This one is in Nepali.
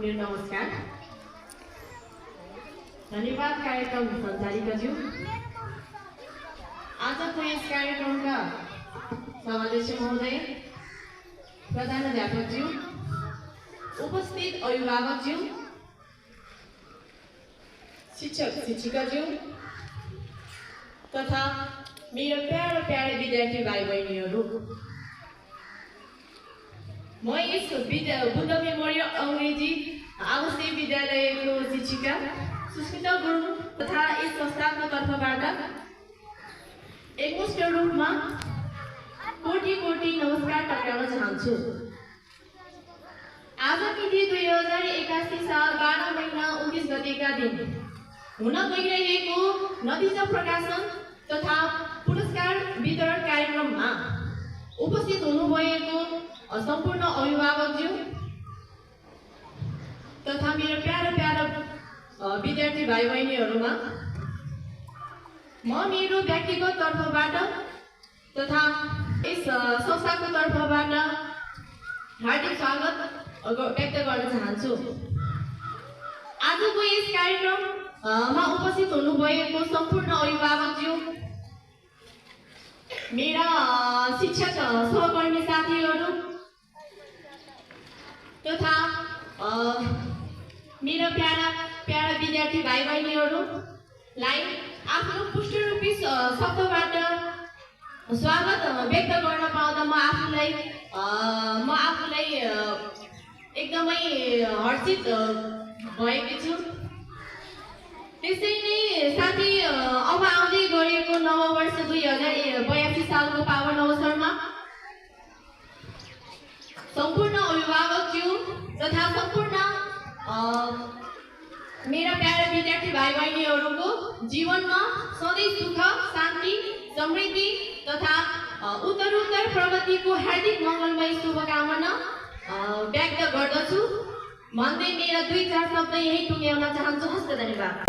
मेरो नमस्कार। धन्यवाद कार्यक्रम सञ्चालिकाज्यू। आजको यस कार्यक्रमका सभाध्यक्ष महोदय, प्रधानाध्यापकज्यू, उपस्थित अभिभावकज्यू, शिक्षक शिक्षिकाज्यू तथा मेरो प्यारे विद्यार्थी भाइ बहिनीहरू, म यस बुद्ध मेमोरियल अङ्ग्रेजी आवासीय विद्यालयको शिक्षिका सुस्मिता गुरुङ तथा यस संस्थाको तर्फबाट एकमुष्ट रूपमा कोटि नमस्कार टक्राउन चाहन्छु। आज मिति 2081 साल 12 महिना 29 गतेका दिन हुन गइरहेको नतिजा प्रकाशन तथा पुरस्कार वितरण कार्यक्रममा उपस्थित हुनुभएको सम्पूर्ण अभिभावकज्यू तथा मेरो प्यारा विद्यार्थी भाइ बहिनीहरूमा म मेरो व्यक्तिगत तर्फबाट तथा यस संस्थाको तर्फबाट हार्दिक स्वागत व्यक्त गर्न चाहन्छु। आजको यस कार्यक्रममा उपस्थित हुनुभएको सम्पूर्ण अभिभावकज्यू, मेरा शिक्षक सहकर्मी साथीहरू तथा मेरा प्यारा विद्यार्थी भाइ बहिनीहरूलाई आफ्नो पुष्टरूपी शब्दबाट स्वागत व्यक्त गर्न पाउँदा म आफूलाई एकदमै हर्षित भएको छु। त्यसै नै साथी, अब आउँदै गरेको नववर्ष 2082 सालको पावन अवसरमा सम्पूर्ण अभिभावकज्यू तथा सम्पूर्ण मेरा प्यारा विद्यार्थी भाइ बहिनीहरूको जीवनमा सधैँ सुख, शान्ति, समृद्धि तथा उत्तरोत्तर प्रगतिको हार्दिक मङ्गलमय शुभकामना व्यक्त गर्दछु भन्दै मेरा 2-4 शब्द यही टुङ्ग्याउन चाहन्छु। हस्त, धन्यवाद।